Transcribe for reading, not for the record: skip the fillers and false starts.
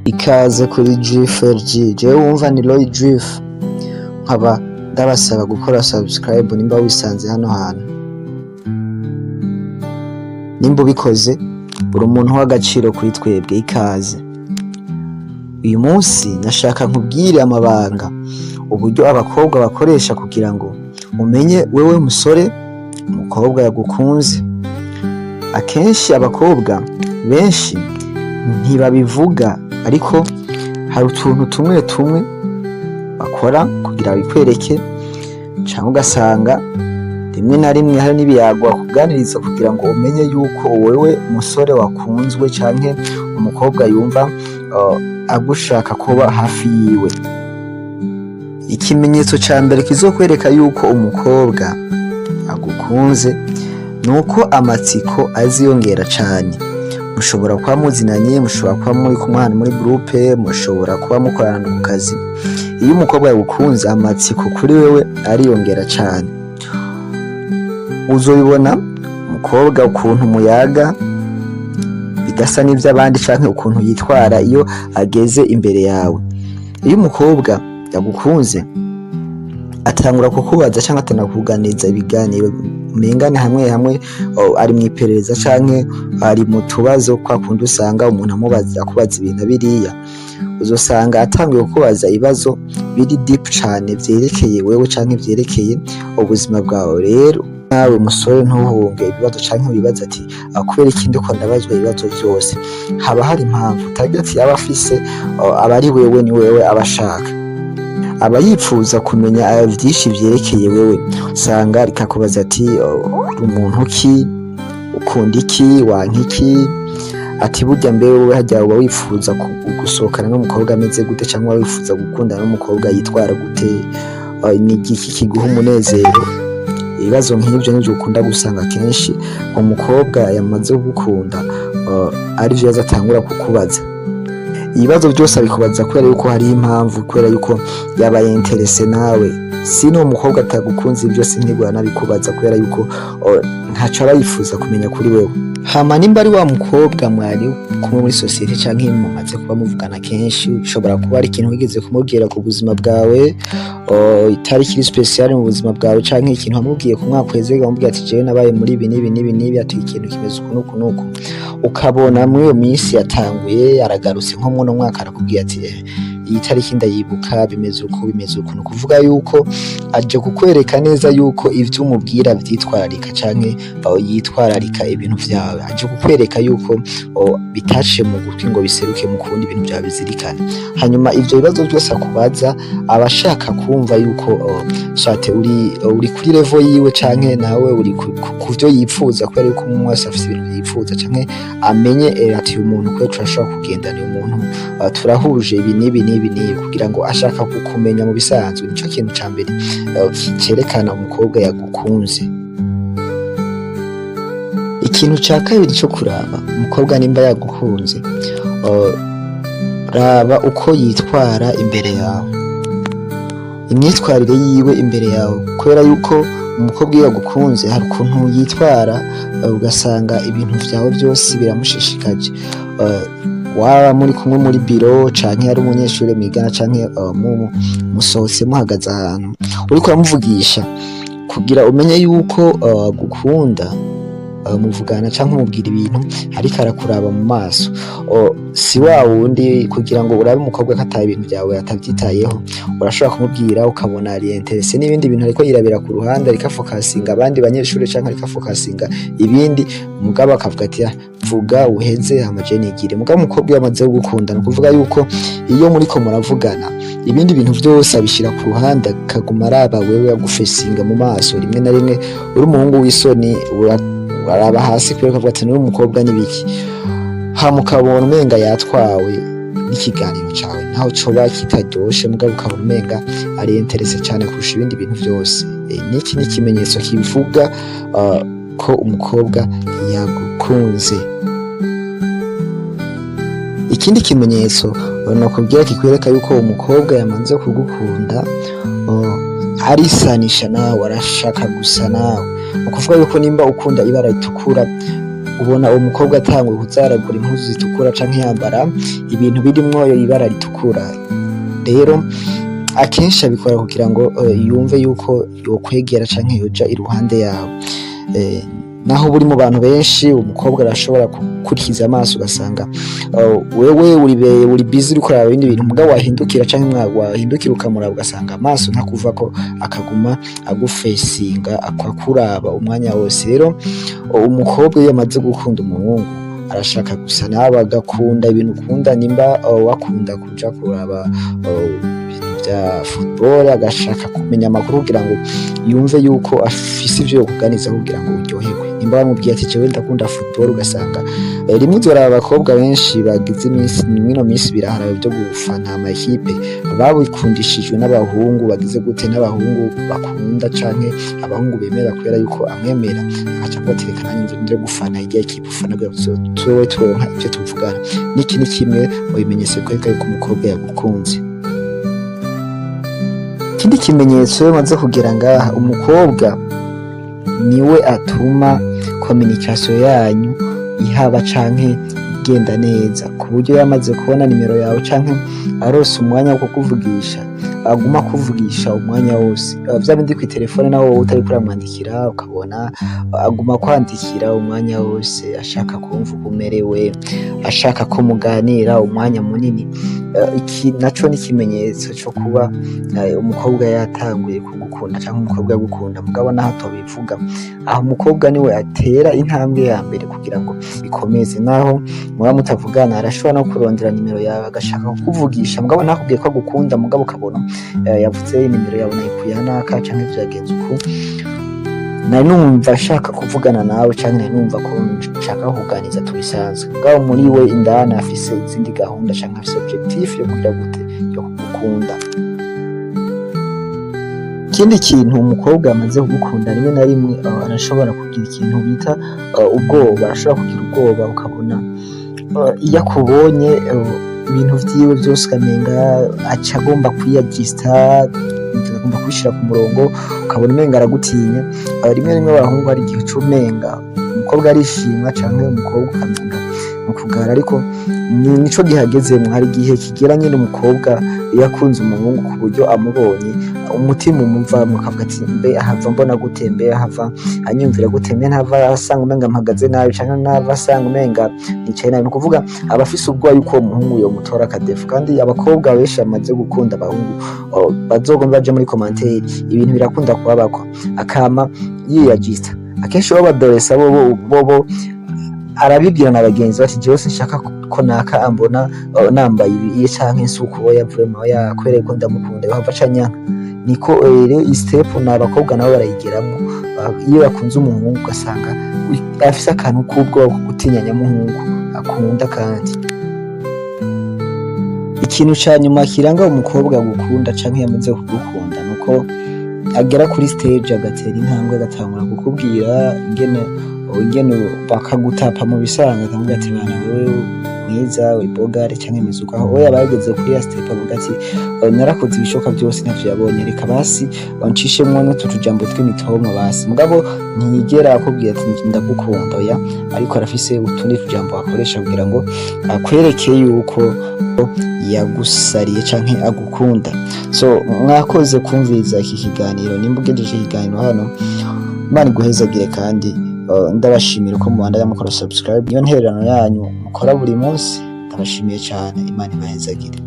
Ikaze kuri GFRG. Jewe wumva ni Roy Drift, nkaba ndabasaba gukora subscribe nimba wisanze hano hantu. Nimba ubikoze, uri umuntu w'agaciro kuri twebwe. Ikaze. Uyu munsi nashaka nkubwire amabanga, uburyo abakobwa bakoresha kugira ngo umenye wewe musore umukobwa yagukunze. Akenshi abakobwa benshi ntibabivuga, ariko hari utuntu tumwe tumwe bakora kugira bikwereke, canke ugasanga rimwe na rimwe hari n'ibiyago bakuganiriza kugira ngo umenye yuko wewe musore wakunzwe, canke umukobwa yumva agushaka kuba hafi yiwe. Ikimenyetso ca mbere kizokwereka yuko umukobwa agukunze nuko amatsiko aziyongera cane. Mushobora kuba muzinanye, mushobora kuba muri kumwe ahantu muri groupe, mushobora kuba mukorana ku kazi. Iyo umukobwa yagukunze, amatsiko kuri wewe ariyongera cane. Uzobibona umukobwa ukuntu muyaga bidasa n'ivy'abandi, canke ukuntu yitwara iyo ageze imbere yawe. Iyo umukobwa yagukunze, atangura kukubaza canke atangura kukuganiriza ibiganiro umengane hamwe hamwe ari mw'iperereza canke ari mu tubazo, kwa kundi usanga umuntu amubaza, akubaza ibintu biriya. Uzosanga atanguye kukubaza ibibazo biri deep cane vyerekeye wewe canke vyerekeye ubuzima bwawe. Rero nawe musore, ntuhunge ibibazo canke wibaze ati: "Kubera iki ndiko ndabazwa ibibazo vyose?" Haba hari impamvu. Target yaba afise aba ari wewe, ni wewe aba ashaka, aba yipfuza kumenya vyinshi vyerekeye wewe. Usanga ariko akubaza ati: "Uri umuntu ki? Ukunda iki? Wanka iki?" Ati: "Burya mbe wowe harya uba wifuza gusohokana n'umukobwa ameze gute, cyangwa wifuza gukundana n'umukobwa yitwara gute? Ni igiki kiguha umunezero?" Ibibazo nk'ibyo nivyo ukunda gusanga kenshi umukobwa yamaze kugukunda arivyo yaza atangura kukubaza. Ibibazo byose abikubaza kubera yuko hariho impamvu, kubera yuko yabaye intéressé nawe. Si n'uwo mukobwa atagukunze, byose ntigura nabikubaza, kubera yuko ntaco aba yifuza kumenya kuri wewe. Hama nimba ari wa mukobwa mwari kumwe muri société, canke mumaze kuba muvugana kenshi, ushobora kuba ari ikintu wigeze kumubwira ku buzima bwawe, itariki iri spéciale mu buzima bwawe, canke ikintu wamubwiye ku mwaka uheze, wamubwiye ati: "Jewe nabaye muri ibi n'ibi n'ibi n'ibi", ati: "Ikintu kimeze uku n'uku n'uku." Ukabona muri iyo minsi yatanguye aragarutse nko muno mwaka, arakubwiye ati: "Iyi tariki ndayibuka, bimeze uku, bimeze uku." Ni ukuvuga yuko aje kukwereka neza yuko ivyo umubwira vyitwararika, canke yitwararika ibintu vyawe. Aje kukwereka yuko bitaciye mu gutwi ngo biseruke mu kundi, ibintu vyawe bizirikane. Hanyuma ivyo bibazo byose akubaza, aba ashaka kumva yuko soit uri kuri level yiwe, canke nawe uri ku vyo yipfuza, kubera yuko umwe wese afise ibintu yipfuza, canke amenye ati: "Uyu muntu kwe turashobora kugendana, uyu muntu turahuje ibi n'ibi n'ibi n'ibi", kugira ngo ashaka kukumenya mu bisanzwe. Nico kintu ca mbere cerekana umukobwa yagukunze. Ikintu ca kabiri co kuraba umukobwa nimba yagukunze, raba uko yitwara imbere yawe, imyitwarire yiwe imbere yawe, kubera yuko umukobwa iyo yagukunze hari ukuntu yitwara, ugasanga ibintu vyawe vyose biramushishikaje. Waba muri kumwe muri biro, canke ari umunyeshure mwigana, canke musohotse muhagaze ahantu, uriko uramuvugisha, kugira umenye yuko agukunda, muvugana canke umubwira ibintu ariko arakuraba mu maso. Si wa wundi, kugira ngo urabe umukobwa ko ataye ibintu vyawe atavyitayeho, urashobora kumubwira ukabona ari intéressé n'ibindi bintu, ariko yirabira ku ruhande, ariko afokasinga abandi banyeshure, canke ariko afokasinga ibindi, mugabo akavuga ati: "Ah, vuga uheze, hama je nigire." Mugabo umukobwa iyo amaze kugukunda, ni ukuvuga yuko iyo muriko muravugana, ibindi bintu vyose abishira ku ruhande, akaguma araba wewe, agufesinga mu maso. Rimwe na rimwe uri umuhungu w'isoni, uraraba hasi kubera ukavuga ati: "N'uyu mukobwa n'ibiki?" Hama ukabona umenga yatwawe n'ikiganiro cawe, naho coba kitaryoshe, mugabo ukabona umenga ari intéressé cane kurusha ibindi bintu vyose. Niki ni ikimenyetso kivuga ko umukobwa yagukunze. Ikindi kimenyetso nokubwira kikwereka yuko uwo mukobwa yamaze kugukunda, arisanisha nawe, arashaka gusa nawe. Ni ukuvuga yuko nimba ukunda ibara ritukura Ubona uwo mukobwa atanguye kuzaragura impuzu zitukura canke yambara ibintu birimwo ibara ritukura. Rero akenshi abikora kugira ngo yumve yuko yokwegera canke yoja iruhande yawe. Naho buri mu bantu benshi, umukobwa arashobora gukurikiza amaso, ugasanga wewe uri busy, uriko uraraba ibindi bintu, mugabo wahindukira canke wahindukira ukamuraba, ugasanga amaso ntakuvako, akaguma agufesinga, akakuraba umwanya wose. Rero umukobwa iyo amaze gukunda umuhungu, arashaka gusa nawe, agakunda ibintu ukunda. Nimba wakunda kuja kuraba ibintu vya football, agashaka kumenya amakuru kugira ngo yumve yuko afise ivyo yokuganiza kugira ngo uryoherwe. Nimba wamubwiye ati: "Jewe ndakunda football", ugasanga rimwe uzoraba abakobwa benshi bagize iminsi, mwino minsi biraharawe vyo gufana ama ekipe, babikundishijwe n'abahungu bagize gute, n'abahungu bakunda canke abahungu bemera. Kubera yuko amwemera, agaca avuga ati: "Reka nanjye nje gufana irya ekipe ufana kugira ngo tuzobe turonka ivyo tuvugana." N'iki ni kimwe mu bimenyetso bikwereka yuko umukobwa yagukunze. Ikindi kimenyetso, iyo umaze kugera ngaha, umukobwa niwe atuma communication yanyu ihaba canke igenda neza, ku buryo yamaze kubona nimero yawe canke arose umwanya wo kukuvugisha, aguma kuvugisha umwanya wose. Vya bindi kw'itelefone nawe wowe utariko uramwandikira, ukabona aguma kwandikira umwanya wose, ashaka kumva uko umerewe, ashaka ko muganira umwanya munini. Iki naco ni ikimenyetso co kuba umukobwa yatanguye kugukunda canke umukobwa agukunda. Mugabo naho atobivuga, aho umukobwa niwe atera intambwe ya mbere kugira ngo ikomeze. Naho muba mutavugana, arashobora no kurondera nimero yawe, agashaka kukuvugisha, mugabo ntakubwiye ko agukunda. Mugabo ukabona yavuze: "Nimero yawe nayikuye hanaka canke vyagenze uku, nari numva ashaka kuvugana nawe, canke nari numva ko nshaka kuganiriza tubisanzwe." Mugabo muri we indani afise izindi gahunda canke afise objectif yo kugira gute, yo kugukunda. Ikindi kintu, umukobwa amaze kugukunda, rimwe na rimwe arashobora kugira ikintu bita ubwoba. Arashobora kugira ubwoba, ukabona iyo akubonye, ibintu vyiwe vyose ukamenga aca agomba kwiyajista, agomba kubishira ku murongo, ukabona umenga aragutinya. Rimwe rimwe abahungu hari igihe uca umenga umukobwa arishima, canke umukobwa ukamenga ni ukugara, ariko nico gihe agezemwo. Hari igihe kigera nyene umukobwa iyo akunze umuhungu, ku buryo amubonye umutima umuvamwo, akavuga ati: "Mbe ahava mbona gute? Mbe ahava anyumvira gute? Mbe ntava asanga umenga mpagaze nabi, canke ntava asanga umenga nicaye nabi?" Ni ukuvuga aba afise ubwoba yuko uwo muhungu yomutora akadefu. Kandi abakobwa benshi bamaze gukunda abahungu, bazogomba baje muri commentaire, ibintu birakunda kubabako, akama yiyajista. Akenshi bo badoresa bobo arabibwira na bagenzi bati: "Jewe sinshaka ko naka ambona nambaye ibi canke nsuku, oya, vraiment, oya, kubera ko ndamukunda yohava aca anyanka." Niko rero iyi step ni abakobwa nabo barayigeramwo. Iyo bakunze umuhungu, ugasanga afise akantu k'ubwoba ko gutinya nyamuhungu akunda. Kandi ikintu ca nyuma kiranga umukobwa gukunda canke yamaze kugukunda, nuko agera kuri stage agatera intambwe, agatangura kukubwira ingene bakagutapa mu bisanzwe, akavuga ati: "Bana, wewe mwiza, uri beau gars", canke mizuka. Aho we aba yageze kuri ya step avuga ati: "Narakoze ibishoboka byose, ntavyo yabonye, reka basi bancishemwo n'utu tujambo tw'imitoma basi." Mugabo ntiyigera akubwira ati: "Ndagukunda", oya, ariko arafise utundi tujambo akoresha kugira ngo akwereke yuko yagusariye canke agukunda. So mwakoze kumviriza iki kiganiro. Nimba ugejeje ikiganiro hano, Imana iguhezagire. Kandi ndabashimira uko mubandanya mukora subscribe, niyo ntererano yanyu mukora buri munsi. Ndabashimiye cyane, Imana ibahezagire.